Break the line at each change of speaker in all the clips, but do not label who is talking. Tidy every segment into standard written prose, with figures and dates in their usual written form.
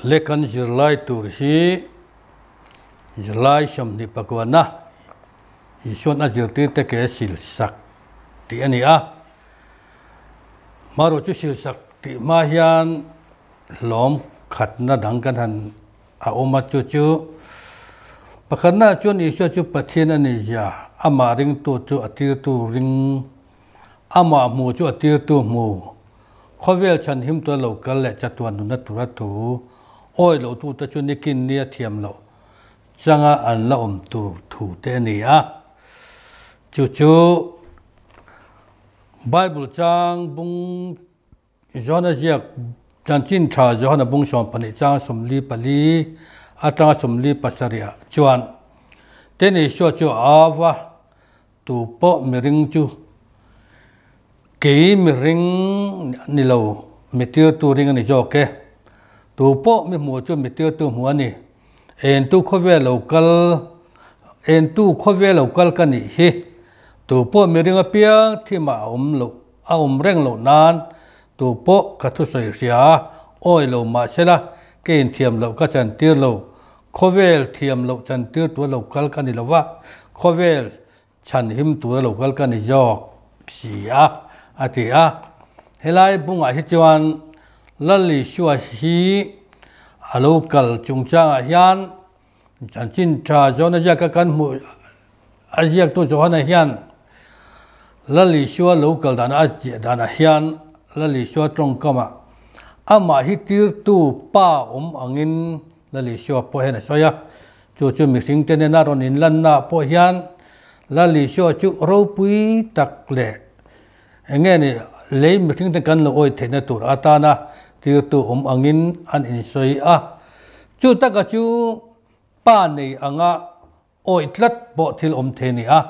Le kan zirlai tur hi zirlai 29na Isuan a zirtirte ke sil sak tih a ni a. Marawh chu sil sak tih hma hian hlawm khatna dang kan han a awm a, chu chu pakhatnaah chuan Isua chu Pathian a ni zia, amah ringtu chu a tirtu ring, amah hmu chu a tirtu hmu, khawvel chhan him tura lo kal leh chatuan nunna tura thu awi lohtute chu nikin nia thiam loh changa an la awm tur thu te a ni a. Chu chu Bible chang bung Johana ziak Chanchin Tha Johana bung 12 chang 44 atanga 47 ah chuan Ten Isua chu a au va, Tu pawh miring chu kei miring ni lo, mi tirtu ring a ni zawk e. Tu pawh mi hmu chu mi tirtu hmu a ni. Entu khawvel lo kal, entu khawvel lo kal ka nih hi. Tu pawh miring apiang thimah a awm loh. A awm reng loh nan tu pawh ka thusawi hria a, awi lo mahsela ka inthiam loh ka chantir lo, khawvel thiam loh chantir tura lo kal ka ni lo va, khawvel chhanhim tura lo kal ka ni zawk si a, a ti a. Helai bungah hi chuan Lal Isua hi a lo kal chungchangah hian Chanchin tha Johana ziaka kan hmuh a ziaktu Johana hian Lal Isua lo kal dana a ziah danah hian Lal Isua tawngkamah amah hi tirtu pa awm angin Lal Isua pawh hian a sawi a. Chu chu mihring te nena rawn inlannaah pawh hian Lal Isua chu ropui tak leh eng nge ni lei mihring te kan lo awih theihna tur atana tirtu awm angin an insawi a. Chu taka chu pa nei anga awih tlat pawh thil awm thei a ni a.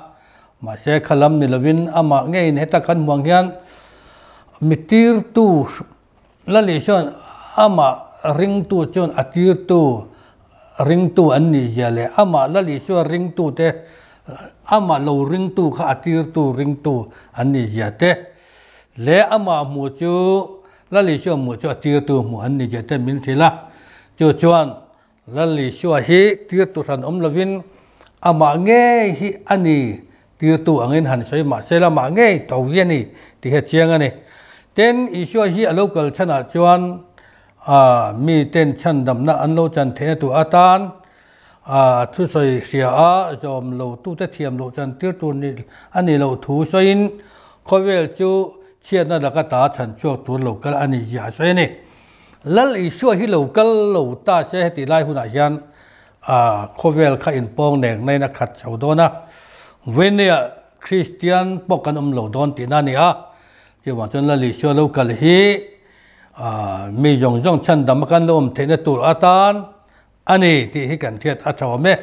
Mahse kha lam ni lovin amah ngeiin heta kan hmu ang hian mi tirtu la leh chuan amah ringtu chuan a tirtu ringtu an nih zia leh amah la leh chuan ringtu te amah lo ringtu kha a tirtu ringtu an nih zia te leh amah hmuh chu Lal Isua hmuh chu a tirtu hmuh an ni zia te min hrilh a. Chu chuan Lal Isua hi tirtu hran awm lovin amah ngei hi a ni tirtu angin han sawi mah se la amah ngei tho hi a ni tih hi a chiang a ni. Tin, Isua hi a lo kal chhanah chuan mi ten chhandamna an lo chan theihna tur atan thusawi hria a, zawm lo tute thiam loh chan tir tur ni a nih loh thu sawiin khawvel chu chhiatna laka ta chhan chhuak tur lo kal a nih zia a sawi a ni. Lal Isua hi lo kal lo ta se heti lai hunah hian khawvel kha inpawng nek naiin a khat chho dawn a, Venia Kristian pawh kan awm lo dawn tihna a ni a, chuvang chuan Lal Isua lo kal hi mi zawng zawng chhandam a kan lo awm theihna tur atan A ni tih hi kan hriat a tha awm e.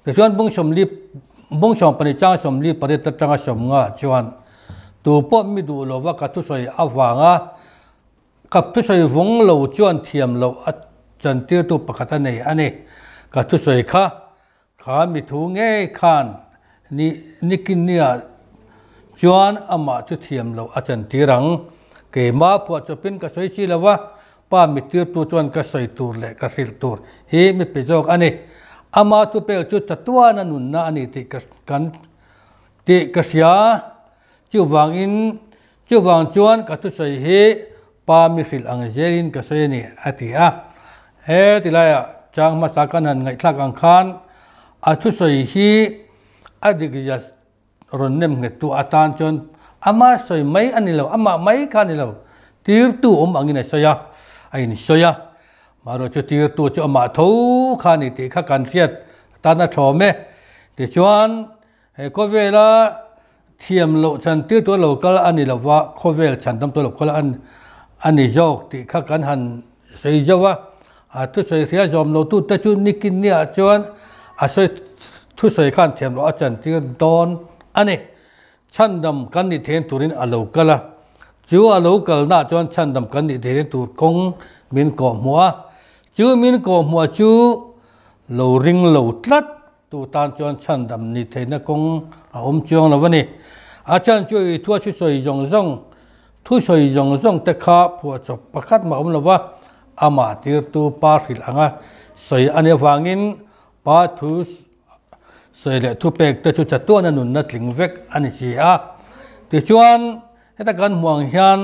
Tichuan bung sawmli bung sawmpahnih chang 48 atanga 50 chuan tu pawh mi duh lova ka thusawi avanga ka thusawi vung lo chuan thiam loh a chantirtu pakhat a nei a ni. Ka thusawi kha kha mi thu ngei khan ni nikinnia chuan amah chu thiam loh a chantir ang. Keimah phuahchawpin ka sawi si lova Pa mittirtu chuan ka sawi tur leh ka hrilh tur hi mi pe zawk a ni. Ama thupek chu chatuana nunna a ni tih ka kan tih ka hria. Chuvangin chuvang chuan ka thusawi hi Pa mi hrilh ang zelin ka sawi a ni, a ti a. He tilaiah chang hmasa kan han ngaihthlak ang khan a thusawi hi a dik zia rawn nem nghettu atan chuan ama sawi mai a ni lo, amah mai kha a ni lo, tirtu awm angin a sawi a, a insawi a. Marawh chu tirtu chu amah tho kha a ni tih kha kan hriat atan a thawm e. Tichuan, he khawvela thiam loh chhan tirtu a lo kal a ni lo va, khawvel chhan tam tu a lo kal a ni zawk tih kha kan han sawi zauh a. A thusawi hria zawm lo tute chu nikin niah chuan a sawi thusawi khan thiam loh a chantir dawn a ni. Chhandam kan nih theihna turin a lo kal a, chu a lo kalnaah chuan chhandam kan nih theihna tur kawng min kawhhmuh a, chu min kawhhmuh chu lo ring lo tlat tu tan chuan chhandam nih theihna kawng a awm chiang lo a ni. A chhan chu i thua thusawi zawng zawng thusawi zawng zawng te kha phuahchawp pakhat mah awm lo va. Amah tirtu Pa hrilh anga sawi a nih avangin Pa thu sawi leh thupek te chu chatuana nunna tling vek a ni si a. Tichuan, heta kan hmuh ang hian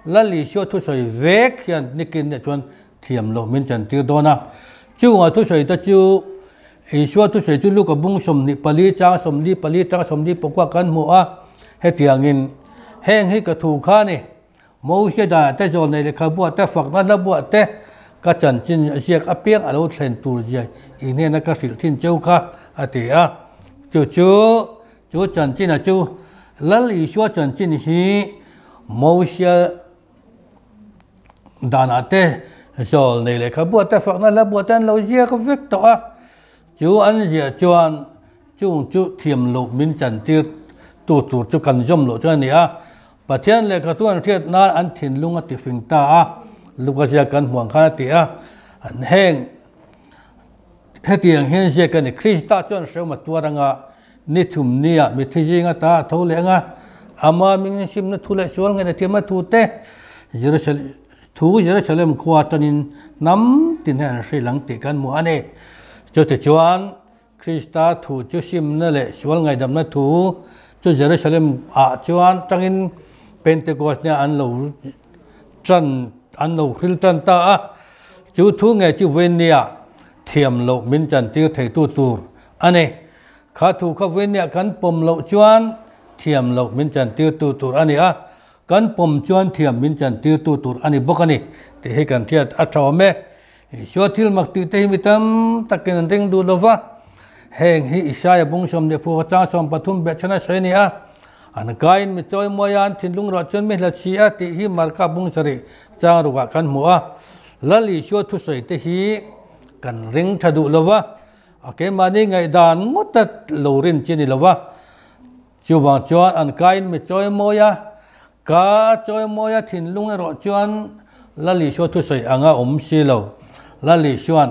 Lal Isua thusawi vek hian nikin nih chuan thiam loh min chantir dawn a. Chungah thusawi te chu Isua thusawi chu Luka bung 24 chang 44 tang 44 kan hmu a, hetiangin heng hi ka thu kha a ni. Moses danah te zawn nei lehkhabuah te fakna hlabuah te ka chanchin ziak apiang a lo thlen tur zia i hnena ka hrilh thin cheu kha a ti a. Chu chu chu chanchina chu Lal Isua chanchin hi Moses danah te zawl nei lehkhabuah te fakna hlabuah te an lo ziak vek tawh a. Chu an ziah chuan chung chu thiam loh min chantir tu tur chu kan zawm loh chu a ni a. Pathian lehkha chu an hriat nan an thinlung a tifing ta a, Luka ziak kan hmuh ang khan a ti a. An heng hetiang hian ziak a ni, Krista chuan hrehawm a tuar anga ni thum nia mithi zinga ta a tho leh anga, ama mingin simna thu leh sual ngaihna thiamna thu te Jerusalem thu Jerusalem khua atangin hnam tin hian an hrilh ang tih kan hmu a ni. Chutichuan Krista thu chu simna leh sual ngaihdamna thu chu Jerusalem ah chuan tangin Pentecost nia an lo tan an lo hril tan ta a. Chu thu nge chu vawinia thiam loh min chantir theitu tur a ni. Kha thu kha vawinia kan pawm loh chuan thiam loh min chantirtu tur a ni a. Kan pawm chuan thiam min chantirtu tur a ni bawk a ni tih hi kan hriat a tha awm e. Isua thil mak tih te hi mi tam takin an ring duh lo va, heng hi Isaia bung 14 chang 13 behchhan a sawi a ni a, An kaiin mi chawimawi a, an thinlung ruah chuan mi hlat si a tih hi Marka bung sarih chang rukah kan hmu a. Lal Isua thusawi te hi kan ring tha duh lo va, a keimahni ngaihdan ngawta lo rin chi a ni lo va, chuvang chuan an kaiin mi chawimawi a, Ka chawimawi a thinlung erawh chuan Lal Isua thusawi anga awm si lo. Lal Isua'n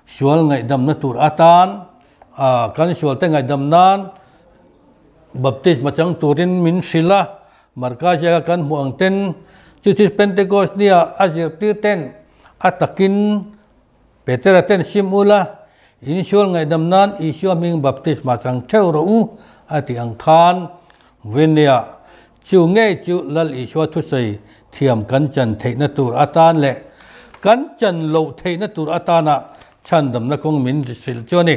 sual ngaihdamna tur atan a kan sualte ngaihdam nan baptisma chang turin min hrilh a, Marka ziaka kan hmuh ang ten chu chu Pentecost nia a zirtir ten a takin Petera ten sim ula, in sual ngaihdam nan Isua hming baptisma chang theuh rawh u a tih ang khan Vinia chu ngei chu Lal Isua thusawi thiam kan chan theihna tur atan leh kan chan loh theihna tur atana chhandamna kawng min hrilh chu a ni.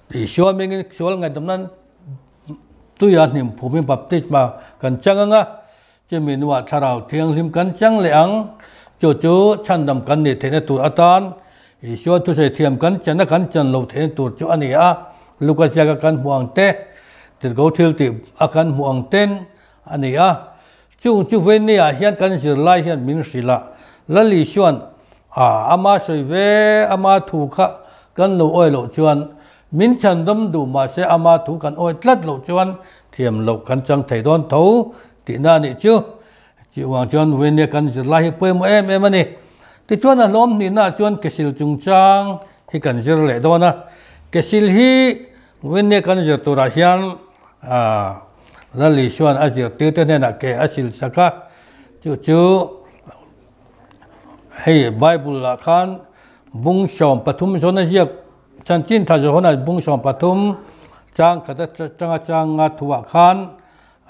Isua hmingin sual ngaihdam nan tuia hnim phumin baptisma kan chang ang a, Chumi hnuah Thlarau Thianghlim kan chang leh ang, chu chu chhandam kan nih theihna tur atan Isua thusawi thiam kan chana kan chan lo theihna tur chu a ni a, Luka ziaka kan hmuh ang te, Tirhkoh thil tih a kan hmuh ang ten a ni a. Chung chu vawinia hian kan zirlai hian min hrilh a, Lal Isua'n a ama sawi ve, ama thu kha kan lo awih loh chuan min chhandam duh mahse ama thu kan awih tlat loh chuan thiam loh kan chang thei dawn tho Tihna a nih chu. Chuvang chuan Vawinia kan zirlai hi pawimawh em em a ni. Tichuan a hlawm hnihnaah chuan kesil chungchang hi kan zir leh dawn a. Kesil hi Vawinia kan zir turah hian Lal Isua'n a zirtirte hnenah ke a sil sak a. Chu chu hei Bible-ah khan bung 13 zawn a ziak chanchin tha Johana bung 13 chang khat atanga chang nga thuah khan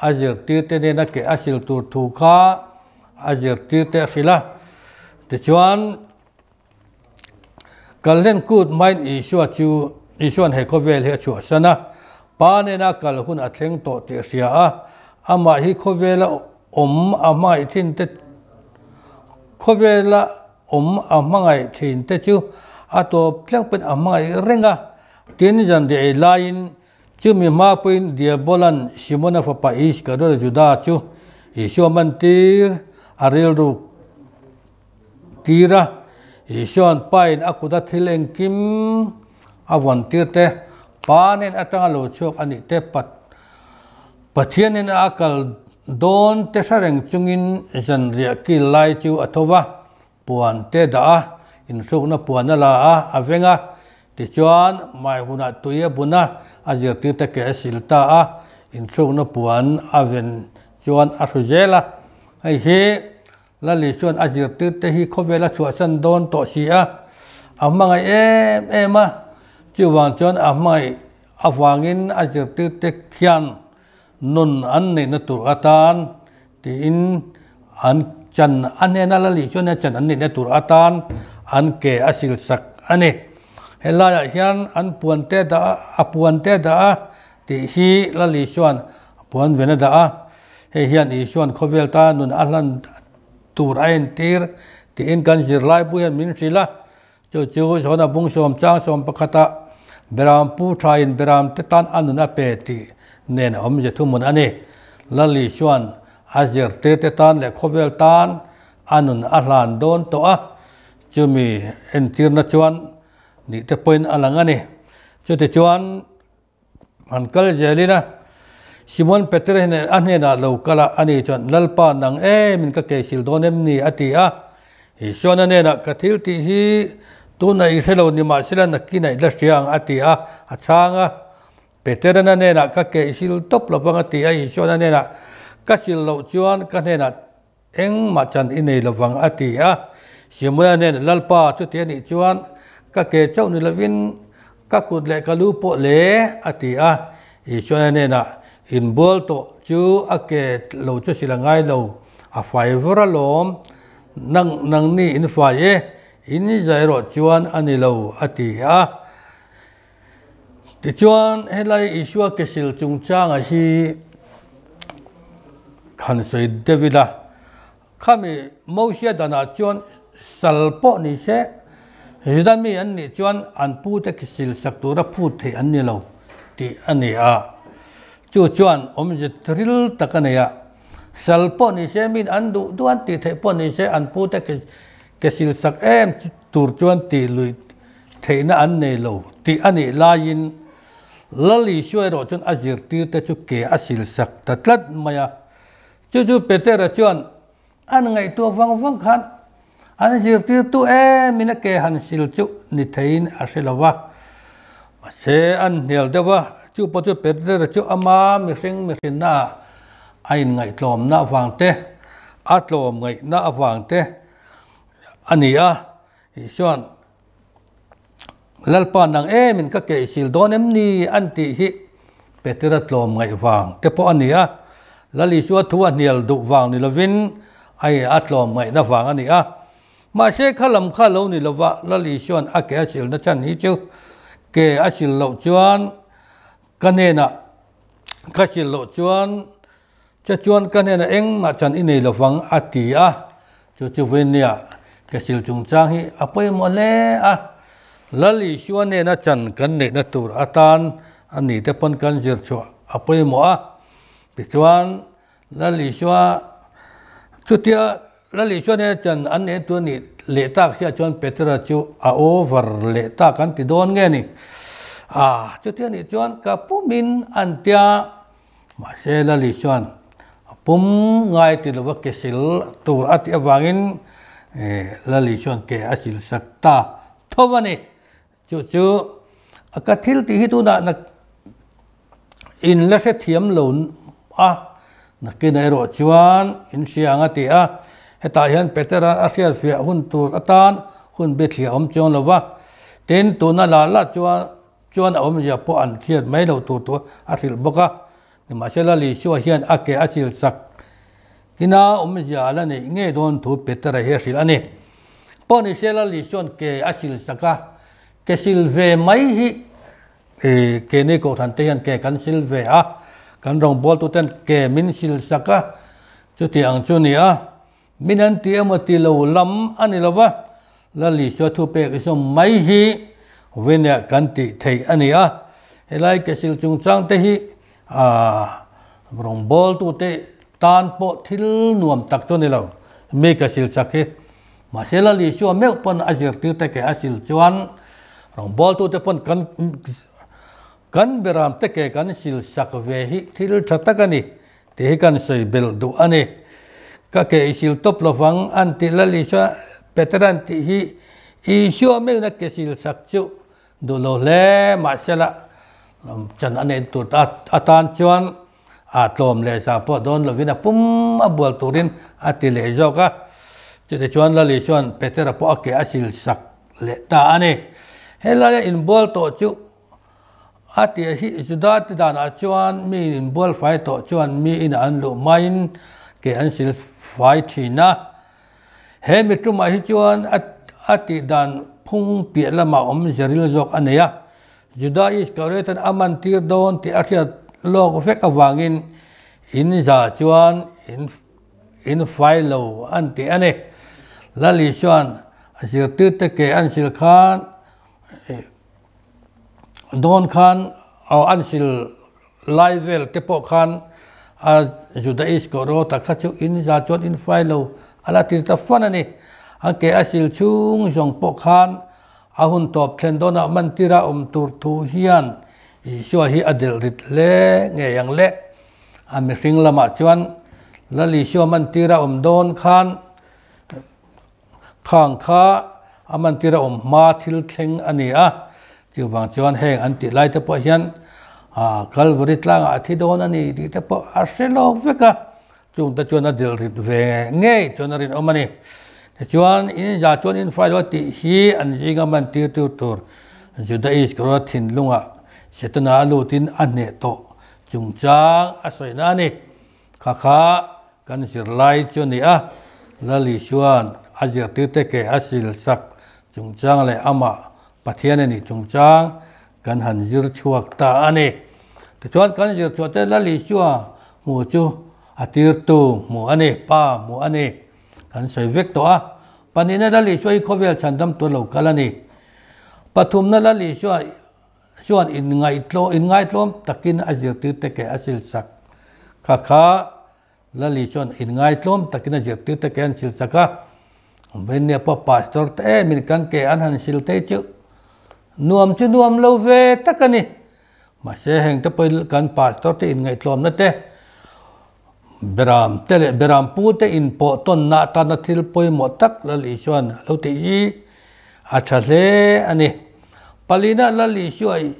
A zirtirte nena ke a sil tur thu kha a zirtirte a hrilh a. Tichuan, Kalhlen kut hmain Isua chu Isua'n he khawvel hi a chhuahsan a, Pa nena kal hun a thleng tawh tih a hria a. Amah hi khawvela awm a hmangaih thin te khawvela awm a hmangaih thin te chu a tawp thleng pawhin a hmangaih reng a. Tin, zan riah ei laiin Chumi hma pawhin Diabola'n Simona fapa Iskariot Juda chu Isua mantir a rilru tir a. Isua'n Pain a kuta thil engkim a vawn tir te, Pa nen atanga lo chhuak a nih te, Pathianin a kal dawn te hre reng chungin zanriah kil lai chu a tho va. Puan te dah a, inhrukna puan a la a, a veng a. Tichuan, mai hunah tui a bun a, a zirtir te ke a sil ta a, inhrukna puan a ven chuan a hru zel a. Hei hi Lali chuan a zirtirte hi khawvel a chhuahsan dawn tawh si a, a hmangaih em em a, chuvang chuan a hmangaih avangin a zirtirte khian nun an neihna tur atan tiin an chan a hnena Lali chuan a chan an neihna tur atan an ke a silsak a ni. Helaiah hian an puan te dah a, a puan te dah a tih hi Lali chuan puan ven a dah a. Hei hian Isua'n khawvel ta nun a hlan tur a entir tiin kan zirlaibu hian min hrilh a. Chu chu Johana bung sawm chang sawm pakhatah Beram pu thain Beram te tan a nun a pe tih nen a awmzia thuhmun a ni. Lal Isua'n a zirtir te tan leh khawvel tan a nun a hlan dawn tawh a, chumi entirna chuan nih te pawhin a lang a ni. Chutichuan. An kal zelin a, Simon Petera hian a hnenah lo kal a, ani chuan, Lalpa, nang em in ka keisil dawn em ni? a ti a. Isuan a hnenah, Ka thil tih hi tunah i hre lo ni mahsela nakinah i la hria ang, a ti a, a chhang a. Petera'n a hnenah, Ka keisil tawp lo vang, a ti a. Isuan a hnenah, Ka sil loh chuan ka hnenah Engmah chan i nei lovang a ti a. Simona nen Lalpa chuti a nih chuan ka ke chauh ni lovin ka kut leh ka lu pawh le a ti a. Isuana hnenah inbual tawh chu a ke lo chu sil a ngai lo, a fai vur alawm, nang nangni in fai e, in zai erawh chuan a ni lo a ti a. Tichuan, helai Isua ke sil chungchanga hi han sawi deuh ila, khami Mosia danah chuan sal pawh ni se, Juda mi an nih chuan an pute ke sil sak tura phut theih an ni lo tih a ni a. Chu chuan awmze ril tak a nei a, sal pawh ni se, min an duh duh an tih theih pawh ni se, an pute ke sil sak em tur chuan tih luih Theihna an nei lo tih a nih laiin Lal Isua erawh chuan a zirtirte chu ke a silsak ta tlat mai a. Chu chu Petera chuan an ngaihtuah vang vang khan an zirtirtu emin a ke han sil chu ni theiin a hre lo va. Mahse an hnial deuh a, chu pawh chu Petera chu ama mihring mihrinnaah a inngaihtlawmna avang te, a tlawmngaihna avang te a ni a. Isua'n, Lalpa nang emin ka kehsil dawn em ni? an tih hi Petera tlawm ngaih vang te pawh a ni a. Lal Isua thu a hnial duh vang ni lovin ai a tlawm ngaihna vang a ni a. Mahse kha lam kha lo ni lova Lal Isua'n a ke a silna chhan hi chu ke a sil loh chuan ka hnenah ka sil loh chuan Che chuan ka hnenah engmah chan i nei lovang a ti a, chu chu vawinia ke sil chungchang hi a pawimawh hle a, Lal Isua nena chan kan neihna tur atan a ni te pawn kan zir chhuah a pawimawh a, tichuan Lal Isua chutia Lal Isua nena chan an neihna tur a nih leh tak siah chuan Petera chu a over leh tak an ti dawn nge ni? A chutia nih chuan ka pumin an tia. Mahse Lali chuan a pum ngai ti lova ke sil tur a tih avangin Lali chuan ke a sil sak ta tho a ni. Chu chu ka thil tih hi tunah na in la hrethiam lo a, nakinah erawh chuan in hria ang a ti a. Hetah hian Petera'n a hriatfiah hun tur atan hun bithliah a awm chuang lo va, tin tuna la la chuan Chuan a awmzia pawh an hriat mai loh tur tur a hrilh bawk a, nimahsela Lisua hian a ke a sil sak ina awmzia a la neih ngei dawn thu Petera hi a hrilh a ni. Pawh nisela Lisua'n ke a sil sak a, ke sil ve mai hi ke nei kohhran te hian ke kan sil ve a, kan rawngbawltuten ke min sil sak a, chuti ang chu ni a. Min an ti emaw ti lo lam a ni lo va, Lal Isua thupek i sawm mai hi Venia kan tih theih a ni a. Helai kesil chungchang te hi rawngbawltute tan pawh thil nuam tak chu a ni lo, mi kesil chak hi. Mahse Lal Isua meuh pawn a zirtirte ke a sil chuan rawngbawltute pawn kan kan beramte ke kan sil sak ve hi thil tha tak a ni. Tih hi kan sawi belh duh a ni. Ka ke i sil tawp lovang an tih Lal Isua Petera'n tih hi Isua meuhna ke sil sak chu duh lo hle mahsela chan a neih tur atan chuan a tlawm leh za pawh dawn lovin a pum a bual turin a ti leh zawk a. Chutichuan Lali chuan Petera pawh a ke a sil sak leh ta a ni. Helaia inbual tawh chu a tih hi Juda te danah chuan mi inbual fai tawh chuan mi inah an luh hmain ke an sil fai thin a. He mi tumah hi chuan a tih dan phung piah lamah awm zeril zawk a nei a. Juda Iskariot-a'n a man tir dawn tih a hriat lawk vek avangin in za chuan in in fai lo an ti a ni. Lali chuan a zirtirte ke an sil khan dawn khan aw an sil lai vel te pawh khan a Juda Iskariot-a kha chu in za chuan in fai lo a la ti ta fan a ni. An ke a sil chhung zawng pawh khan A hun tawp thlen dawnah mantira awm tur thu hian Isua hi a delh rit hle ngei ang le. A mihring lamah chuan Lal Isua mantira awm dawn khan khang kha a mantira awm hma thil thleng a ni a. Chuvang chuan heng an tih lai te pawh hian Kalvari tlangah a thi dawn a ni tih te pawh a hre lawk vek a. Chung te chuan a dil rit ve ngei chuan a rinawm a ni. Tichuan, in za chuan in fai lo a tih hi an zinga man tirtu tur Juda Iskariot thinlungah Setana a lutin a hneh tawh chungchang a sawina a ni. Kha kha kan zirlai chu a ni a, Lal Isua'n a zirtirte ke a sil sak chungchang leh amah Pathian a nih chungchang kan han zir chhuak ta a ni. Tichuan kan zir chhuah te Lal Isua hmu chu a tirtu hmu a ni, Pa hmu a ni. Kan sawi vek tawh a. Pahnihna Lal Isua hi khawvel chhandam tur lo kal a ni. Pathumna Lal Isua chuan inngaihtlawm takin a zirtirte ke a silsak kha kha Lali chuan inngaihtlawm takin a zirtirte ke an sil chak a, Venia pawh pastor te emin kan ke an han sil thei chu nuam chu nuam lo ve tak a ni. Mahse heng te pawhin kan pastor te inngaihtlawmna te, beram te leh beram pu te inpawh tawnna atana thil pawimawh tak Lali chuan a lo tih hi a tha hle a ni. Palina Lali chuan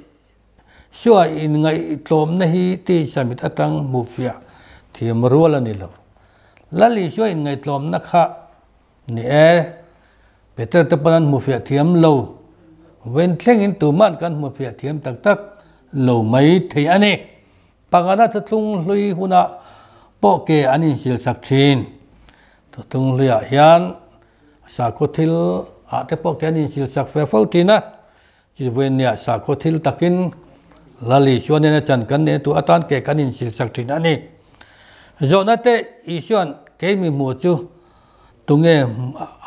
Suai inngaihtlawmna hi tisa mit atang hmuh fiah thiam rual a ni lo. Lali suai inngaihtlawmna kha ni e, Peter te pawn an hmu fiah thiam lo. Vawiin thlengin tuman kan hmu fiah thiam tak tak lo mai thei a ni. Pangana thuthlung hlui hunah pawh ke an insilsak thin. Thuthlung hluiah hian sakhaw thil ah te pawh ke an insilsak fe fo thin a. Chivuinia sakhaw thil takin Lali chuanin a chan kan neh tur atan ke kan insilsak thin a ni. Zawhna te Isua'n kei mi hmuh chu tunge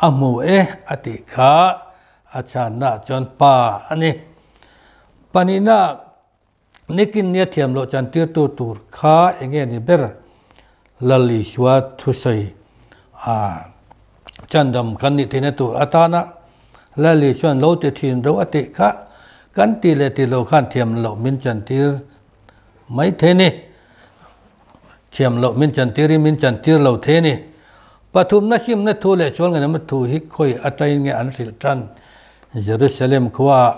a hmu e a tih kha a chhanna chuan Pa a ni. Pahnihna Nikin nia thiam loh chantirtu tur kha enge ni ber? Lal Isua thusawi a chandam kan nih theihna tur atana Lal Isua'n lo ti thin ro a tih kha kan tih leh tih loh khan thiam loh min chantir mai thei ni. Thiam loh min chantirin min chantir lo thei ni. Pathumna hrimna thu leh sual ngainamna thu hi khawi atangin nge an hrilh tan Jerusalem khuaah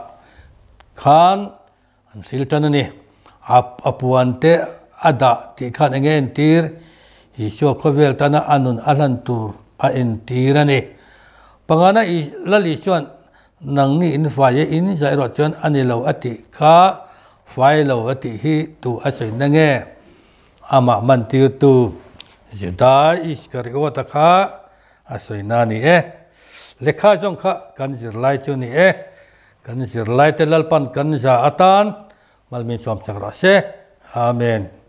khan An hril tan a ni. A a puan te a dah tih khan eng nge entir? Isua khawvel tana a nun a hlan tur a entir a ni. Pangana I Lal Isua'n nangni in fai e in zah erawh chuan a ni lo a tih kha fai lo a tih hi tu a sawi na nge? Amah mantirtu Juda Iskariota kha a sawi na a ni e. Lehkha zawng kha kan zirlai chu a ni e. Kan zirlaite Lalpan kan za atan malmin sawmsak rawh se. Amen.